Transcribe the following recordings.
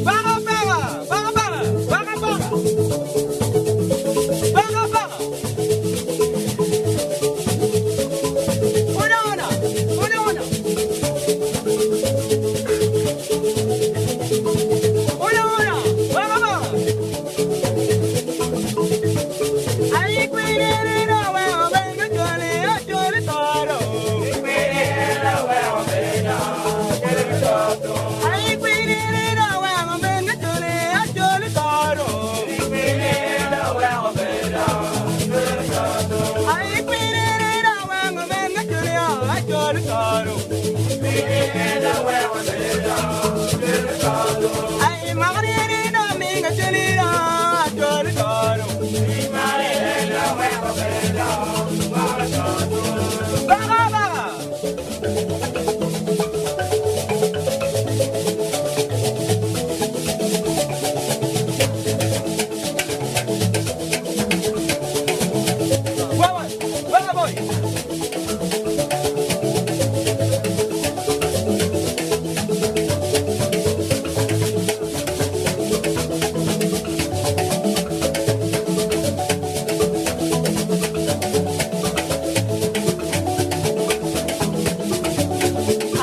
Baka baka, baka baka, baka baka. Baka baka. Ona ona, ona ona. Ona ona, baka baka. Ai kwiriri we obenga joli ajoli toro. Ai kwiriri we obenga joli ajoli toro. Ai kwiriri we obenga joli ajoli toro. Ai magriri na minga joli ajoli toro. Baka baka. Wawa, wawa boy.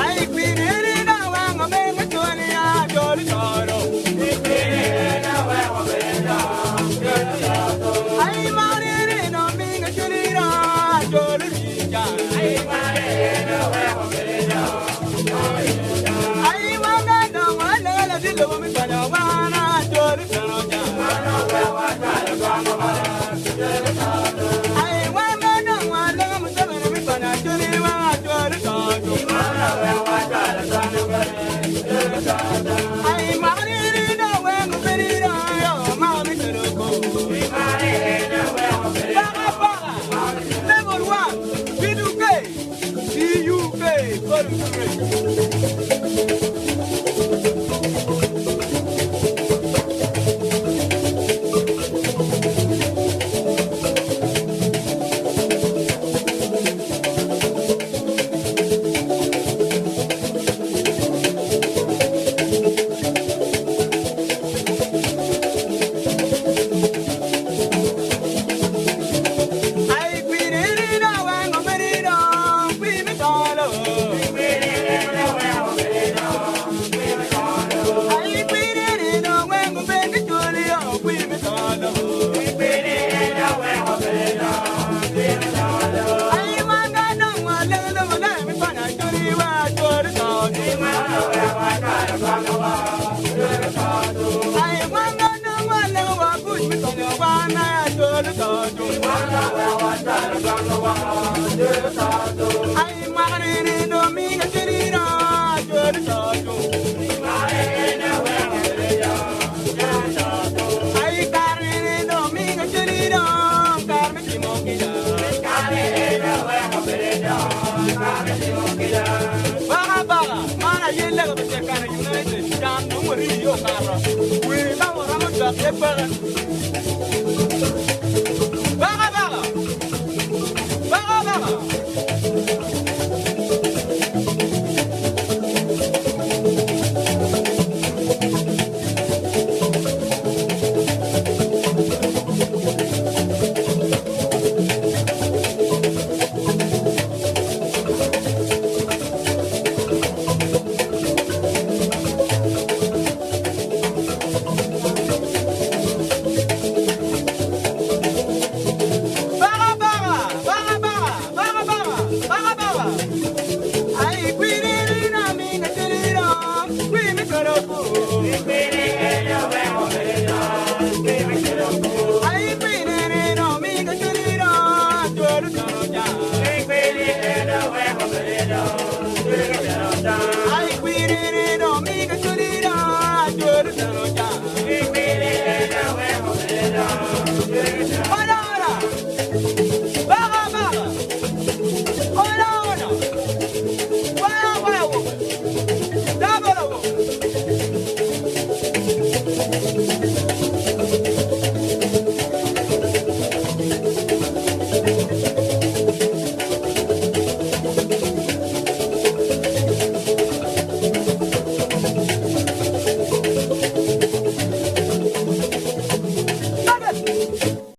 Ai kwiriri na wango menga joli ajoli toro. Ai mariri no minga joli ra joli rija. Ai wanga no wala la dilo mi bana wana joli toro ja. Ai wanga no wala mi sabana mi bana joli wa joli toro. Ai mariri na wango beri ra yo ma mi toroko. Baga baga. Level 1 B2K CUK volume 3. Ai kwiriri na wango meriro kwimi tolo. Ai kwiriri na wango bengi choli yo kwimi tolo. Ai wanga na wale na wale mi pana choli wa choli tolo. Ai wanga na wale wa kush mi tolo wa na choli tolo. Ai mariri do mi ga chiri na choli tolo. Ai kariri do mi ga chiri na karmi timo kida. Baga baga mana yelle ga bete kana United jam no mori yo kara. We la wara mo da e baga.